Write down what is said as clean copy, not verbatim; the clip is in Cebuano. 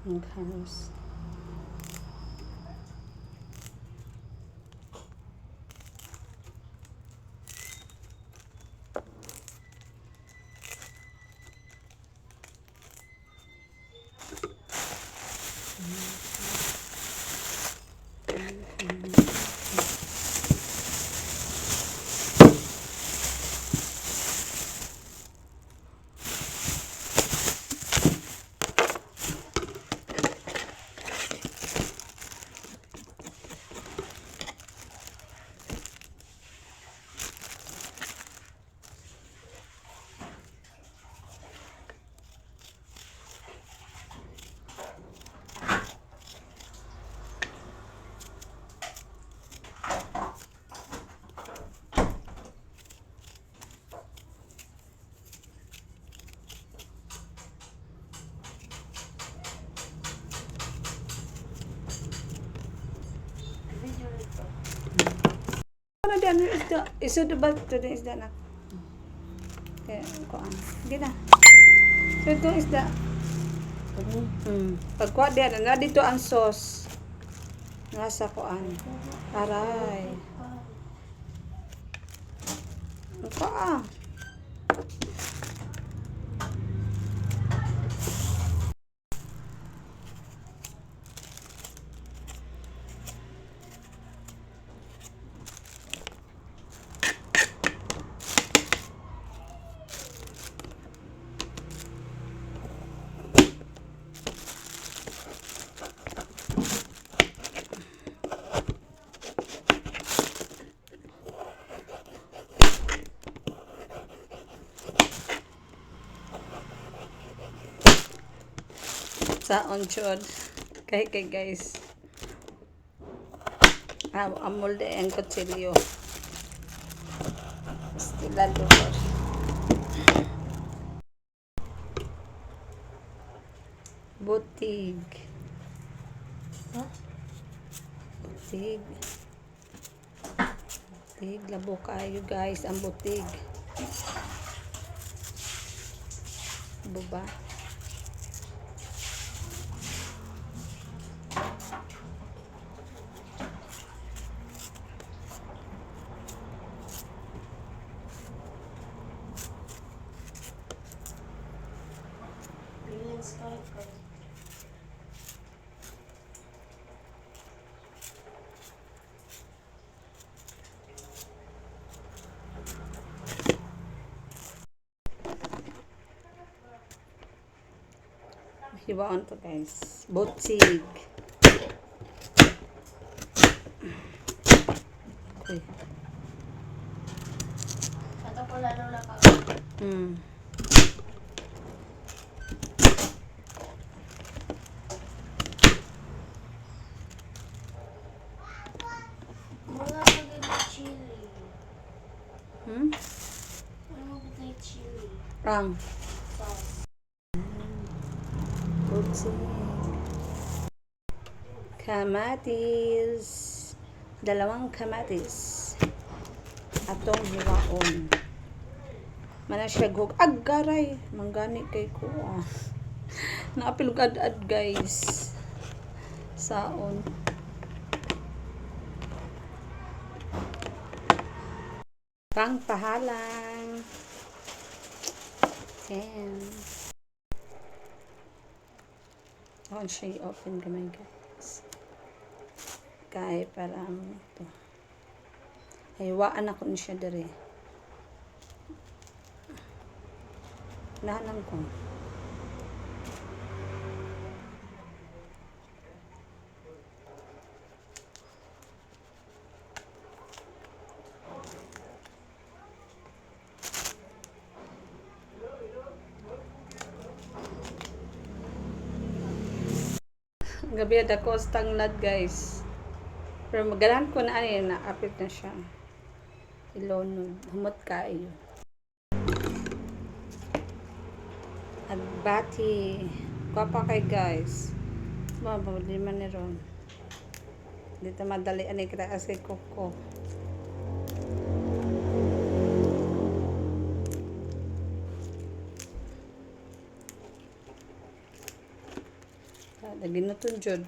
Ang house. Video ito. Ano di ano isda? Isod ba ito din isda na? Kaya kuan. Hindi na. So itong isda. Pagkuha di ano na dito ang sauce. Nasa kuan. Aray. Ang ah. Sa onchod. Kay guys. Ah, amol de ang kutsilyo. Stila lugar. Butig. Huh? Butig. Butig. Labo kayo guys. Ang butig. Buba. Brilliant sky ka. Hiwaon to guys. Butig. Okay. Ito po lalo na ka. Wala pa gano'n chili. Wala pa tayo chili. Ang Sauce. butig. Kamatis. Dalawang kamatis. Atong hiwaon. Mana siya gug aggaray. Manggani kay ko ah. Naapil og ad guys. Saon. Pangpahalang. Ten. Ako siya i-open gamay guys. Kay parang ito. Ay, waan ako ni siya dere. Nahanang ko. Gabi dako sa tanglad guys. Pero maganahan ko na ani na apit na siya. Ilonod, humot kaayo. Agbati. Gwapa kay guys. Baba, di man ni ron. Dito madali ani kita kasi koko. Lagi na jud.